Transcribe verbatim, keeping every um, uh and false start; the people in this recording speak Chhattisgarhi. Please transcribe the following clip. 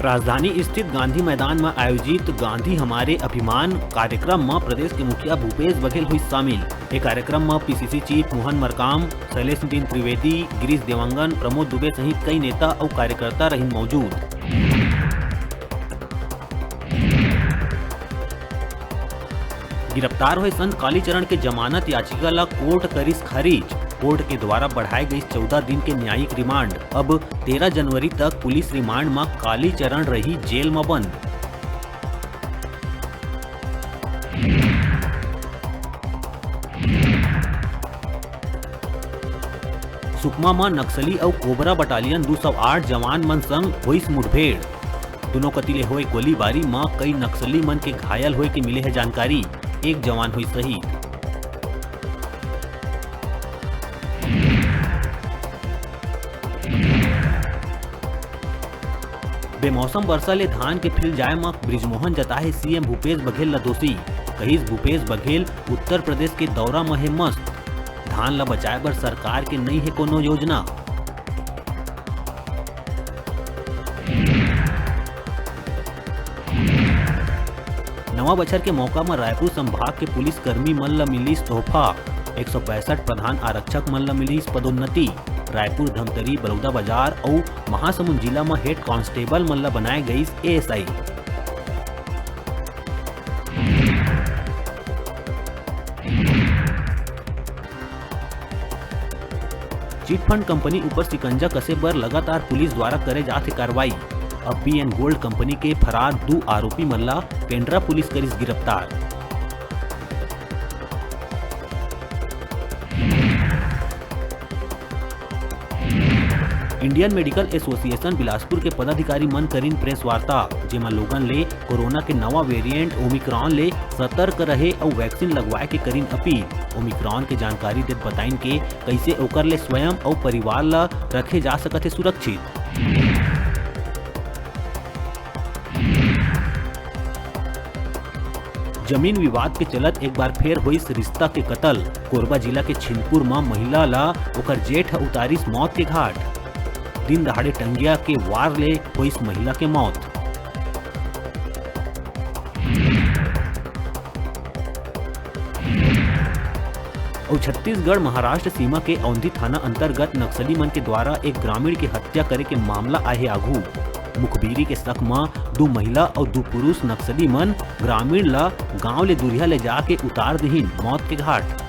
राजधानी स्थित गांधी मैदान म आयोजित गांधी हमारे अभिमान कार्यक्रम म प्रदेश के मुखिया भूपेश बघेल हुई शामिल। ए कार्यक्रम म पीसीसी चीफ मोहन मरकाम, शैलेश नितिन त्रिवेदी, गिरीश देवांगन, प्रमोद दुबे सहित कई नेता अउ कार्यकर्ता रहिन मौजूद। गिरफ्तार होए संत कालीचरण के जमानत याचिका ला कोर्ट करिस खारिज। कोर्ट के द्वारा बढ़ाए गई चौदह दिन के न्यायिक रिमांड। अब तेरह जनवरी तक पुलिस रिमांड म कालीचरण रही जेल म बंद। सुकमा म नक्सली अउ कोबरा बटालियन दू सौ आठ जवान मन संग होइस मुठभेड़। दुनों कति ले होए गोलीबारी म कई नक्सली मन के घायल होए के मिले हे जानकारी। एक जवान होइस शहीद। बेमौसम वर्षा ले धान के फिल जाए म बृजमोहन जताए हे सीएम भूपेश बघेल ल दोषी। कहिस भूपेश बघेल उत्तर प्रदेश के दौरा म हे मस्त। धान ल बचाए बर सरकार के नइ हे कोनो योजना। नवा बछर के मौका म रायपुर संभाग के पुलिस कर्मी मन ल मिलिस तोहफा। एक सौ पैंसठ प्रधान आरक्षक मन ल मिलिस पदोन्नति। रायपुर, धमतरी, बलौदाबाजार अउ महासमुंद जिला म हेड कांस्टेबल मन ल बनाए गइस एएसआई। चिटफंड कंपनी ऊपर शिकंजा कसे बर लगातार पुलिस द्वारा करे जात हे कार्रवाई। अब बीएन गोल्ड कंपनी के फरार दू आरोपी मन ला पेंड्रा पुलिस करिस गिरफ्तार। इंडियन मेडिकल एसोसिएशन बिलासपुर के पदाधिकारी मन करिन प्रेस वार्ता, जेमा लोगन ले कोरोना के नवा वेरिएंट ओमिक्रॉन ले सतर्क रहे अउ वैक्सीन लगवाए के करिन अपील। ओमिक्रॉन के जानकारी देत बताइन के कइसे ओकर ले स्वयं अउ परिवार ल रखे जा सकत हे सुरक्षित। जमीन विवाद के चलत एक बार फेर होइस रिश्ता के कतल। कोरबा जिला के छिनपुर म महिला ला ओकर जेठ ह उतारिस मौत के घाट। दिन दहाड़े टंगिया के वार ले होइस महिला के मौत। अउ छत्तीसगढ़ महाराष्ट्र सीमा के औंधी थाना अंतर्गत नक्सली मन के द्वारा एक ग्रामीण के हत्या करे के मामला आए हे आघू। मुखबिरी के शक म दू महिला अउ दू पुरुष नक्सली मन ग्रामीण ला गांव ले दुरिहा ले जाके उतार दिहिन मौत के घाट।